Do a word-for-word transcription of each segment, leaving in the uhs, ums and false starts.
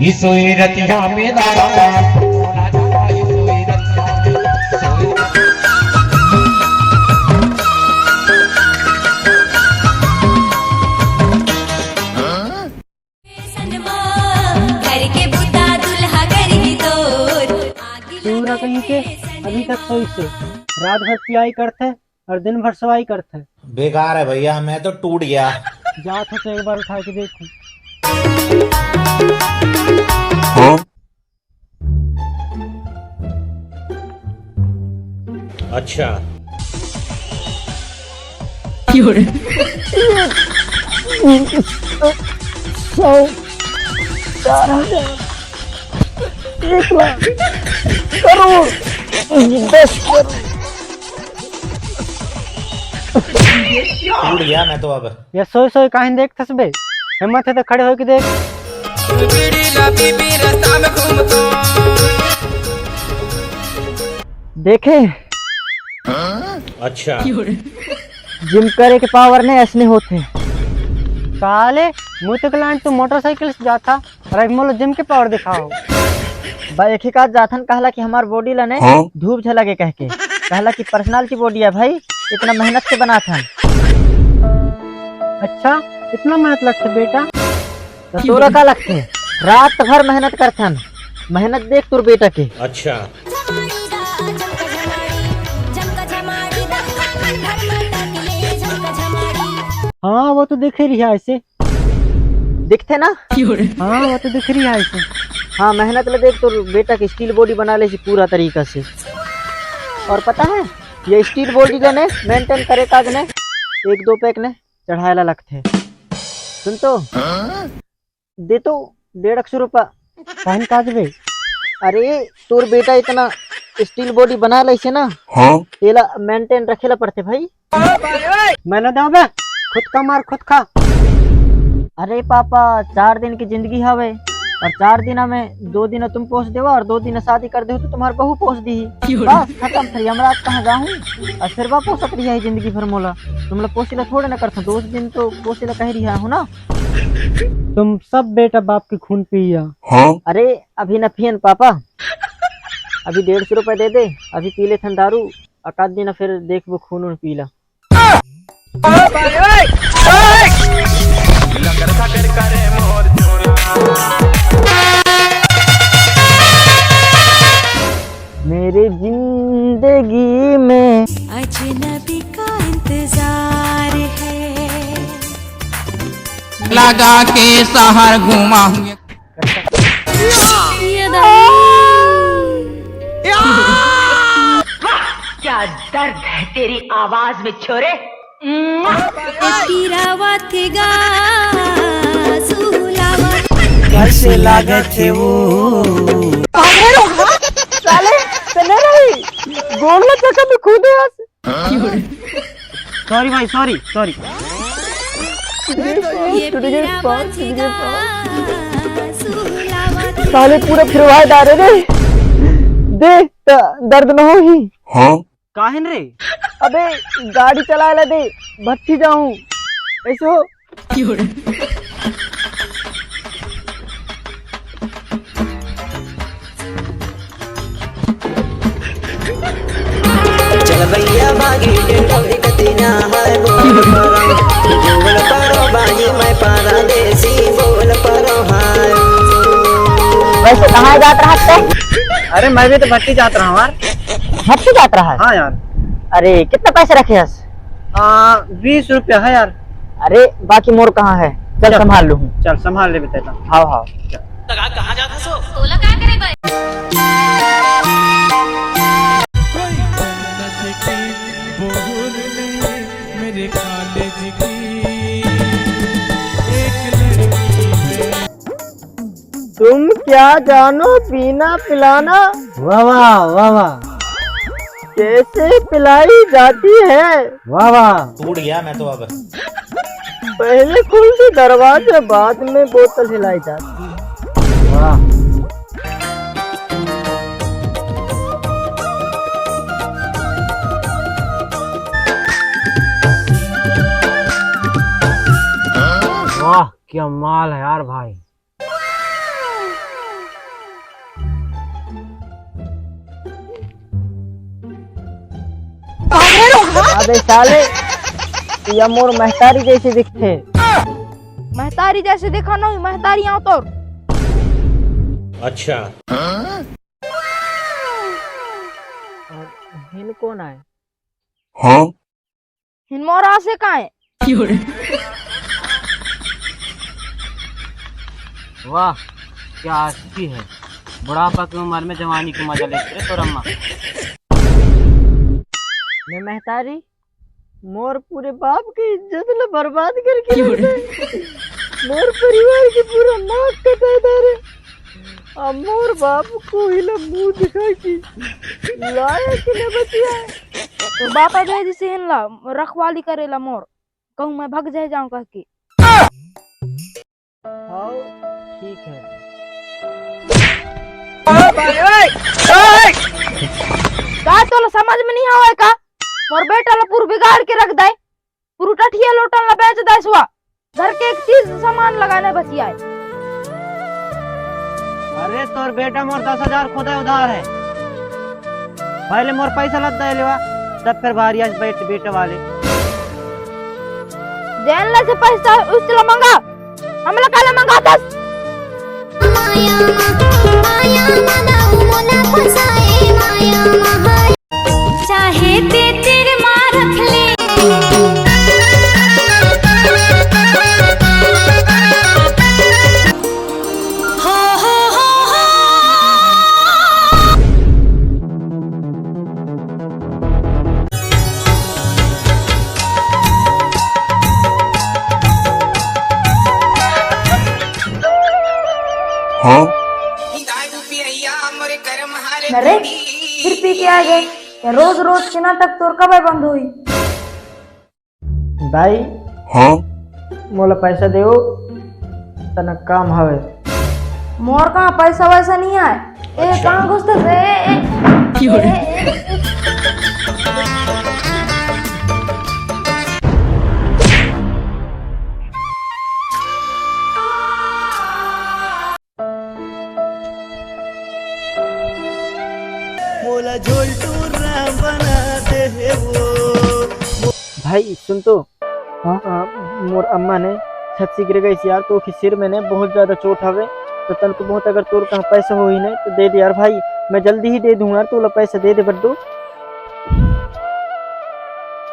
ई सोई रतिया में ना, राजा ई सोई रतिया में, सोई सनमा, घर के बूता दुल्हा करही तोर। आगी तू ना कहीं से अभी तक सोई से, रात भर पियाई करथे और दिन भर सवाई करथे। बेकार है भैया, मैं तो टूट गया। जात हो तो एक बार उठा के देखो। अच्छा। सौ, चार हजार, एक लाख, करोड़, दस करोड़। टूट गया मैं तो अब। ये सोई सोई काहिन देखथस बे? हिम्मत है तो खड़े होके देख। देखे? अच्छा। जिम करे के पावर ने ऐसने होथे। साले, मुँह तो कलान तू मोटरसाइकिल से जाता, अरे मोला जिम के पावर दिखाओ। बा एक ही काज जाथन, कहला कि हमार बॉडी ला ने हाँ? धूप झलके कह के, कहला कि पर्सनालिटी बॉडी है भाई, इतना मेहनत से बनाथन। अच्छा, इतना मेहनत लगथे बेटा? तो तोला का लगथे? रात भर मेहनत करथन, मेहनत देख तोर बेटा के। अच्छा। हाँ, वो तो दिखे रही है ऐसे। दिखथे ना? हाँ, वो तो दिख रही है ऐसे। हाँ, मेहनत ले देख, तोर बेटा के स्टील बॉडी बना ले पूरा तरीका से। और पता है, ये स्टील बॉडी ला ने मेंटेन करे काज ने एक दो पैक ने चढ़ाए ला लगथे। सुन तो, दे तो डेढ़ सौ रुपया। काहन काज बे? अरे, तोर बेटा इतना स्टील बॉडी बना लइसे ना, हाँ? तेला मेंटेन रखे ला पड़थे भाई। मैं ना देवं बे, खुद कमार खुद खा। अरे पापा, चार दिन की जिंदगी हवे, और चार दिन में दो दिन तुम पोस देवा और दो दिन शादी कर देहू तो तुम्हार बहू पोस दीही। बस खत्म, फिर यमराज कहाँ जाहूँ? और फिर बा पोसत रहिया है जिंदगी भर मोला। तुम लोग पोसे ला थोड़े ना करथो, दो दिन तो पोसे ला कह रही हूँ ना। तुम सब बेटा बाप के खून पिया। अरे अभी न पियन पापा, अभी डेढ़ सौ रुपए दे दे, अभी पी लेथन दारू, अकाद दिन फिर देखबो खून उन पीला। मेरे जिंदगी में अजनबी का इंतजार है। लगा के शहर घुमा हूँ। ये दाई। क्या दर्द है तेरी आवाज में, छोरे। पीरावा थे गा सुलावा। कैसे लागत है वो? साले, चले रही। गोल ना चक्कर में कूदे आज। सॉरी भाई, सॉरी, सॉरी। ये पीरावा थे गा सुलावा। साले पूरा फिरवा डारे रे। दे, त-, दर्द न हो ही। हाँ? काहिन रे? अबे गाड़ी चलाए ला दे, भट्ठी जाहूं। ऐसे हो। चल भैया भागी डेढ़ दिक्कती ना है, बोल परो, बोल परो बाजी मैं परदेसी, बोल परो हाय। वैसे कहाँ जात रहा थे? अरे मैं भी तो भट्टी जात रहा हूँ यार। भट्टी जात रहा है? हाँ यार। अरे कितना पैसे रखे हस? आ, बीस रुपया है यार। अरे बाकी मोर कहाँ है? चल चल। संभाल लूँ। चल संभाल ले बेटा। हाँ हाँ। चल। तोला का करे भाई? कोई जन्नत की बोल नहीं मेरे कॉलेज की एक लड़की है। तुम क्या जानो पीना पिलाना? वाह वाह, वाह वाह। कैसे पिलाई जाती है? वाह वाह। टूट गया मैं तो अब। पहले खुल के दरवाजा, बाद में बोतल हिलाई जाती है। वाह। वाह, क्या माल है यार भाई। अबे साले, या मोर महतारी जैसे दिखथे। महतारी जैसे दिखा नहीं, महतारी आओ तो। अच्छा। हिन कौन आए? हाँ? हिन मोर आशिक आए। वाह, क्या आशिकी है। बुढ़ापा की उम्र में जवानी की मजा लेते रे तोर अम्मा। मैं महतारी, मोर पूरे बाप की इज्जत ला बर्बाद करके रख दे। मोर परिवार की पूरा नाक कटा दे रे। अब मोर बाप को ही ला मुंह दिखा की लायक न बचिया। तो बापा भेजिस हे इनला रखवाली करेला मोर, कहूँ मैं भग जाए जाऊँ कह के। हाँ, ठीक है। का तोला समझ में नहीं आवे का? मोर बेटा ला पूरा बिगाड़ के रख दे, पूरा टठिया लोटन ला बेच दे सुआ। घर के एक चीज सामान लगाने बचिया है। अरे तोर बेटा मोर दस हजार खुदे उधार है, पहले मोर पैसा लद दे लेवा, तब फिर बारी आज बैठ बेटे वाले। जेन ला से पैसा उस ला मंगा, हमला काला मंगातस? माया मा, माया मा दाऊ मोला फसाए, माया मा हाय। चाहे ते तेरे माँ रख ले। हो, हो, हो, हो। हाँ? अरे, फिर पी के आ गए। या रोज रोज के नाटक तोर कब बंद होई? दाई, हाँ? मोला पैसा देव, तनक काम हवे। मोर कहाँ पैसा वैसा नहीं आए। ए, अच्छा। कहाँ घुसते थे? ए, ए, ए, ए, ए। मोला झोलटूरा बना दे हे वो। भाई सुन तो। हाँ? आ, मोर अम्मा ने छत से गिर गई यार, तो ओके सिर में ने बहुत ज्यादा चोट हवे, तो तन को बहुत, अगर तोर कहाँ पैसा होही ने तो दे दे यार भाई, मैं जल्दी ही दे दूँ यार, तोला पैसा दे दे बड्डू।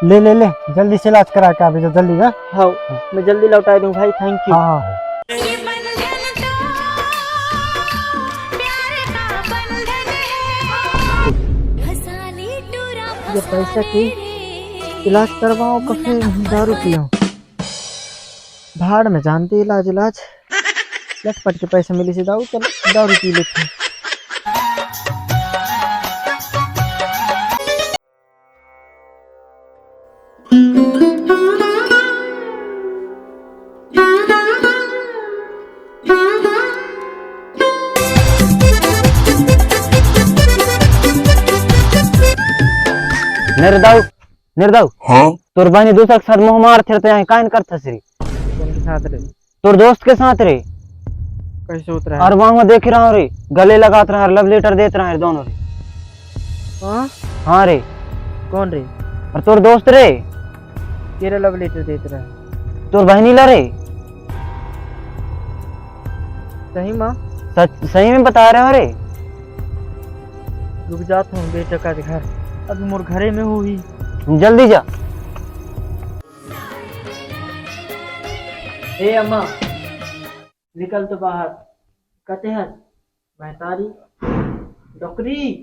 ले ले ले, जल्दी से इलाज करा के आबे जा, जल्दी जा। हाँ, हाँ। मैं जल्दी लौटा दूँ भाई, thank you। हाँ, हाँ, हाँ। ये पैसा की इलाज करवाओ का फिर दारू पियो? भाड़ में जानते इलाज, इलाज। लटपट के पैसा मिली से दाऊ, चलो दारू पी लेते हैं। निर्दाऊ, निर्दाऊ। हाँ? तोर बहनी दूसरा के साथ मुंह मार थे, तो यहाँ काइन करत हस रे? कौन के साथ रे? तोर दोस्त के साथ रे। कैसे होत रहा? और वहाँ देख रहा हूँ रे, गले लगात रहा, love letter देत रहा रे दोनों रे। हाँ? हाँ रे। कौन रे? और तोर दोस्त रे। केरा love letter देत रहा? तोर बहनी ला रे। सही माँ? सच, सही में बता रहे हो रे। रुक जात हूँ बेटा का घर, अभी मोर घरे में होही। जल्दी जा। ए अम्मा, निकल तो बाहर। कते हस? महतारी। डोकरी।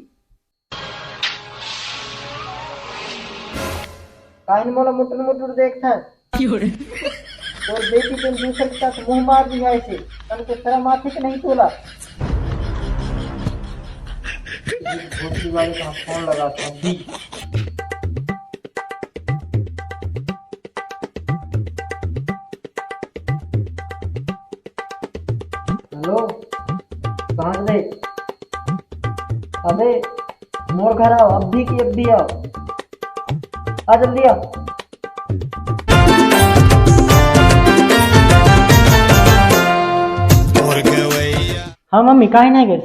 काहिन मोला मुटुर मुटुर देखथस? तोर बेटी तेन दूसर के साथ मुंह मार दिया ऐसे, तन को शर्म आथे कि नहीं तोला? भोसड़ी वाले का फोन लगा था, दी। हेलो, कहाँ से? अबे, मोर घर आओ, अभी की अभी आओ, आ जल्दी आओ। हाँ मम्मी, काहे नहीं गए?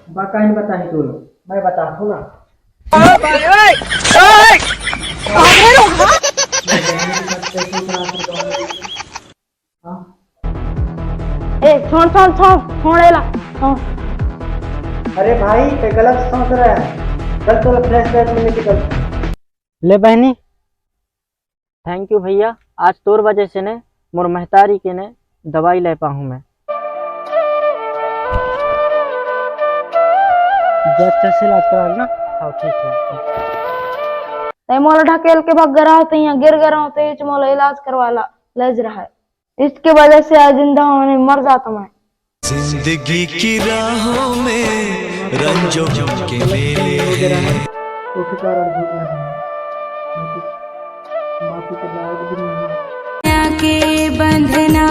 बा काहे नहीं बताही तू लोग? मैं बताहूँ ना। ओ भाई, ओए, ओए, ए, छोड़, छोड़, छोड़, छोड़ एला, छोड़। अरे भाई, ते गलत सोच रहा है। चल, तोला फ्रेश फ्रेश मिले के चल। ले बहनी, थैंक यू भैया, आज तोर वजह से ने मोर महतारी के ने दवाई ले पाहूँ मैं। जो अच्छा से इलाज करा ना। हाँ, ठीक है। ते मोला ढकेल के भग रहा, ते यहाँ गिर गया रहा, ते इच मोला इलाज करवाला ले ज रहा है। इसके वजह से आज जिंदा होने मर जाता मैं। जिंदगी की राहों में रंजों के मेले हैं। उसके कारण झूठ नहीं है। मैं तो माफी के लायक भी नहीं हूँ। के बंधना